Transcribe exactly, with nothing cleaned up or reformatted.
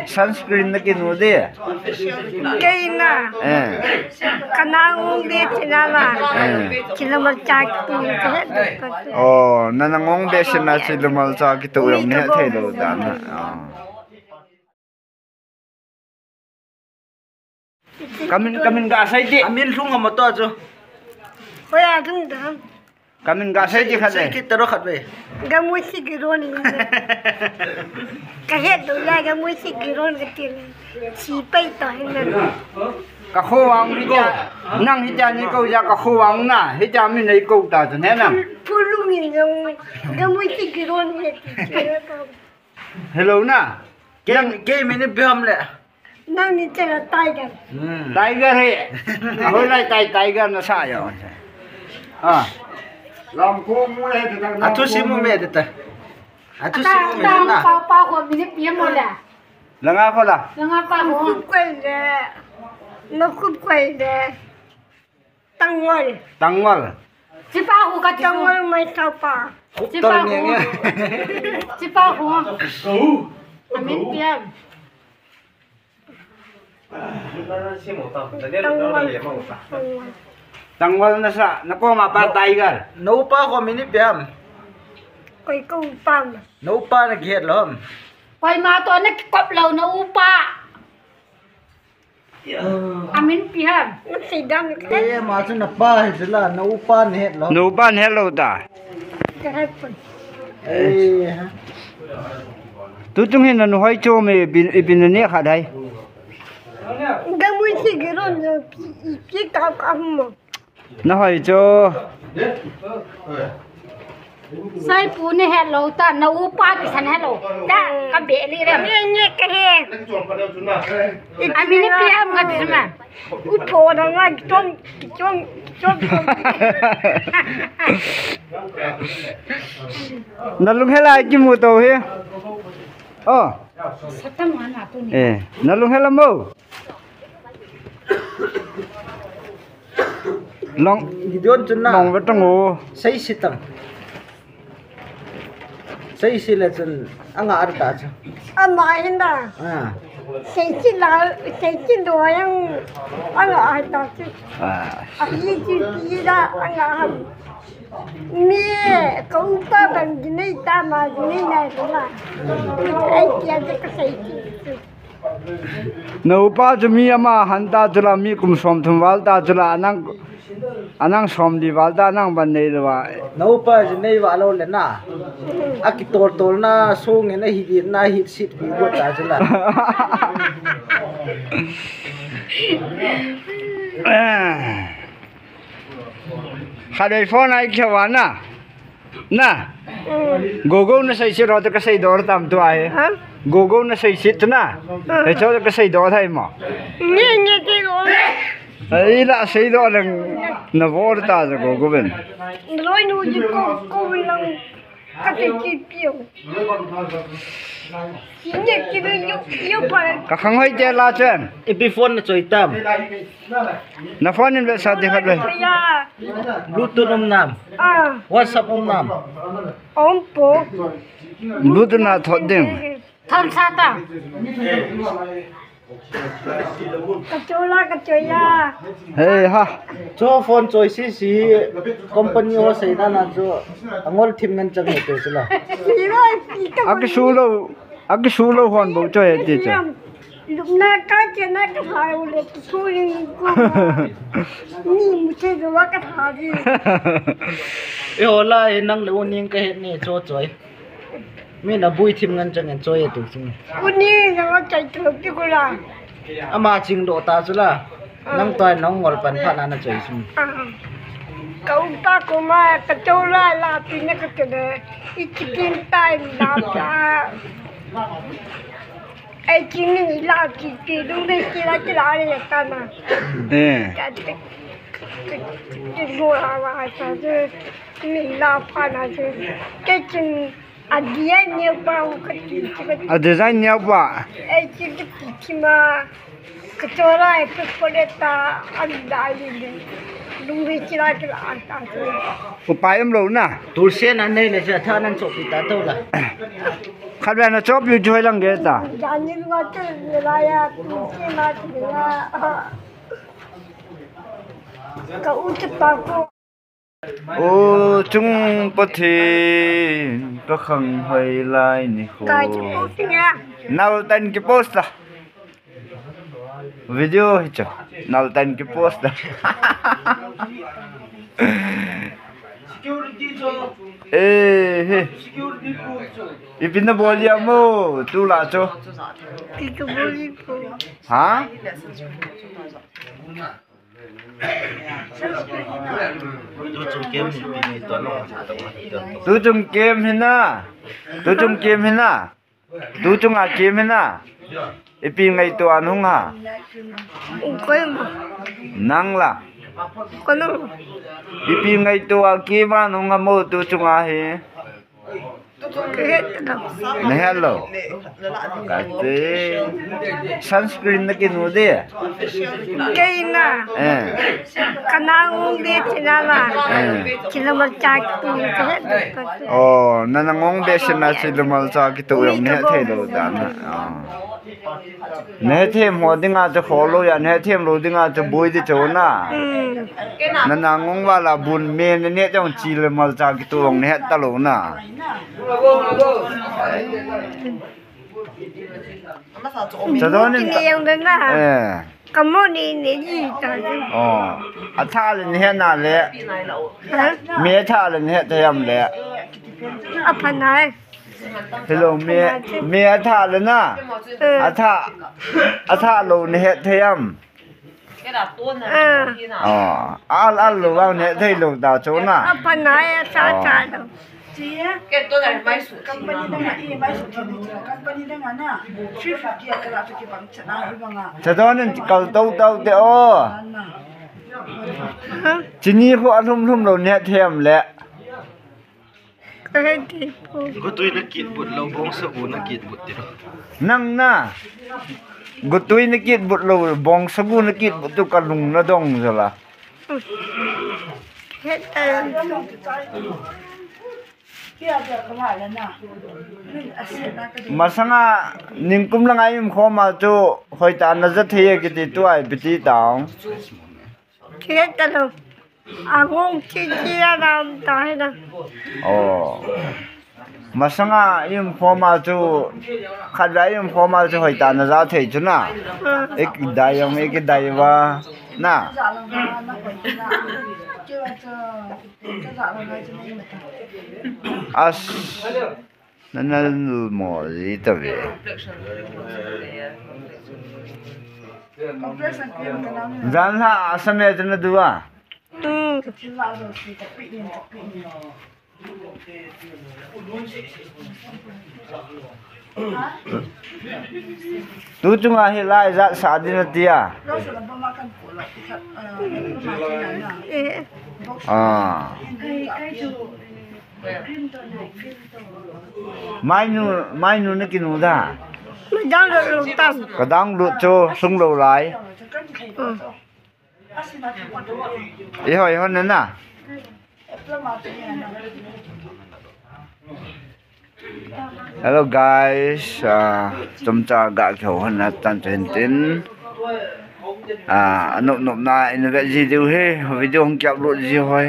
Sunscreen na kinu di. Kei na. Eh. Kana ngong di tina na. Eh. Chila malcha kitu ka he. Oh, nana ngong di sina chila malcha kitu yong ne thei lo da na. Oh. Kamin, kamin ga sai di. Amin lhung hamo to chu. Hoya lhung da. Kamin ga sai di khat le. Sai kit taro khat ve. Ga mu si gi ron ni. Ka het do ya ga mu si gi ron ka ti le. Si pai ta hin na. Ka kho wang hi ja. Nang hi ja ni ko ja ka kho wang na. Hi ja mi nei ko ta chu ne na. Pu lu mi ga mu si gi ron he ti. Hello na. Kei, kei min ipi ham le. Nang ni chela Tiger. Hmm. Tiger he. Ahoi lai tai Tiger na sa yo. Ah. Lam ko mu le ta. Athu si mu me ta. Athu si mu me ta. Pa pa ko min ipi ham le. Langa ko la. Langa pa ko. Khup koi le. Na khup koi le. Tangol. Tangol. Chipa hu ka ti hu. Tangol mai saupa. Chipa hu. Chipa hu. Amin piam. Tangol. Tangol na sa, na ko ma pa Tiger. Na upa ko min ipi ham. Koi ko upa. Na upa na kihet lom. Koi ma to na kikop lo na upa. Amin ipi ham. Sidam. Eh, ma chu na pa hi chu la, na upa na het lo. Na upa na het lo ta. Ka het pun. Eh. Tutung hin na nu hoi chu me bin, bin ne khat hai. Ga mu si gi ron jo pi, pi ka ka mo. Na hoi chu. Sai pu ni hello ta, na upa kisan hello. Ta, ka be li rem. Ni, ni ka he. Amin ipi ham ka ti ma. U tho da nga kichom, kichom, kichom. Na lung hela kimu to he. Oh. Satan wa na tu ni. Eh, na lung hela mo. Long Gideon chun na. Long ve tang o. Sei si tang. Sei si le chun anga ar ta chu. Ama hin da. Ah. Sei si la, sei si do yang anga ar ta chu. Ah. A hi chi chi da anga ham. Mi ka upa ban dinei ta ma dinei na ma. Ai tia ka sei si. Na upa chu mi ama han ta chu la, mi kum som thum val ta chu la, anang, anang som li val ta, anang ban nei lo va. Na upa chu nei va lo le na. A kitol tol na, song na hi di na, hi sit pi go ta chu la. Khat vei phone a i kihou a na. Na. Mm. Gogo na sei sit ro te ka sei dor tam tu ai. Ha? Gogo na sei sit na. Mm. He cho ka sei dor thai mo. Nge, nge, te go. Ai la sei dor lang na vor ta ja gogo ben. Loi nu ji ko, ko lang. Ka te ki pio. Nge ki be yo, yo pa. Ka khang hoi te la chen. Ipi phone na choi tam. Na phone in ve sa ti khat ve. Ya. Bluetooth um nam. Ah. WhatsApp um nam. Um po. Bluetooth na thot ding. Tham sa ta. Ka chola, ka chola. Hey ha. Cho phone choi si si company ho sei na na cho. Angol thim ngan chang ne to sila. Siro, ito. Aki sulo. Aki sulo hon bo choi ti cho. Lupna ka chena ka tha u le ki su ling ko. Ni mu che jo wa ka tha ji. E hola e nang le u ning ka het ni cho choi. Mi na bui thim ngan chang en choi e tu sing. U ni na wa chai tu ti ko la. Ama ching do ta chu la. Nang toi nang ngol pan pha na na choi sing. Ah. Ka u pa ko ma ka to la la ti na ka te de. I chicken tai la ta. Ai, chi mi la chi chi, dung de chi la chi la le ta na. Eh. Ka chi, chi, chi, chi, go la la ta chi, mi la pa na chi. Ke chi, a dia ni pa u ka chi chi ka. A design ni pa. Ai, chi chi chi chi ma. Ka cho la e pe ko le ta, a da li de. Dung de chi la chi la ta chi. Upai um lo na. Tul se na nei le se tha nan cho pi ta to la. Khat ve na chop yu choi lang ge ta. Jani ma te la ya tu ke ma te la. Ka u te pa ko. O chung Pathen, ka khang hoi lai ni ho. Ka chu ko singa. Nal tan ki post la. Video hi chu. Nal tan ki post la. Eh, he. Ipi na bol ya mo, tu la chu. Ki chu bol ko. Ha? Tu chung kem hi na. Tu chung kem hi na. Tu chung a kem hi na. Ipi ngaito a nung ha. Nang la. Ipi ngaito a kem a nung ha mo tu chung a hi. Na het lou. Kati. Sunscreen na kinu di. Kei na. Eh. Ka nang ung be china ma. Eh. China ma cha ki tu. Oh, na nang ung be china china ma cha ki tu yong ne thei lou dan. Oh. Ne them ho dinga chu kho lou ya, ne them lou dinga chu bui di chu na. Hmm. Na nang ung va la bun me ne ne jong chi le mal cha ki tu ong ne ta lou na. Cha don in ta. Ni yang de na. Eh. Ka mo ni ni ji ta. Oh. A tha le ne na le. Ha? Me tha le ne ta yam le. A pha nai. Hello, me, me a tha le na. Eh. A tha, a tha lou ne het thei am. Eh. Oh, al, al lou vang ne thei lou ta chu na. A pha nai a tha, oh, tha lou. Company dang a i mai su ti ni chu. Company dang a na. Three fifty a kala chu ki bang chana i bang a. Cha don in kal tou tou te o. Ha? Chini khu a lhum lhum lou ne thei am le. Ka he thei po. Gotui na kit but lou, bong sagu na kit but ti lou. Nang na. Gotui na kit but lou, bong sagu na kit but tu ka lung na dong jala. He ta. Masanga ningkum langa im khoma chu hoita na ja thei kiti tu ai piti taung. Khe ta lou. A ngong chi chi a ram ta hai na. Oh. Masanga im khoma chu, khat la im khoma chu hoita na ja thei chu na. Hmm. Ek dai yong, ek dai va. Na. As. Na na mo ji ta ve. Jan ha asam ya na duwa. Hmm. Tu chunga hi lai jat sa ding na tia. Eh. Ah. Mainu, mainu na kinu da. Ka dang lut chu sung lou lai. Hmm. Iho, iho, nana. Hello guys, ah, chomcha ga kho hon na tan chen tin. Ah, anop nop na in ve ji diu hi, video hung ki upload ji hoi.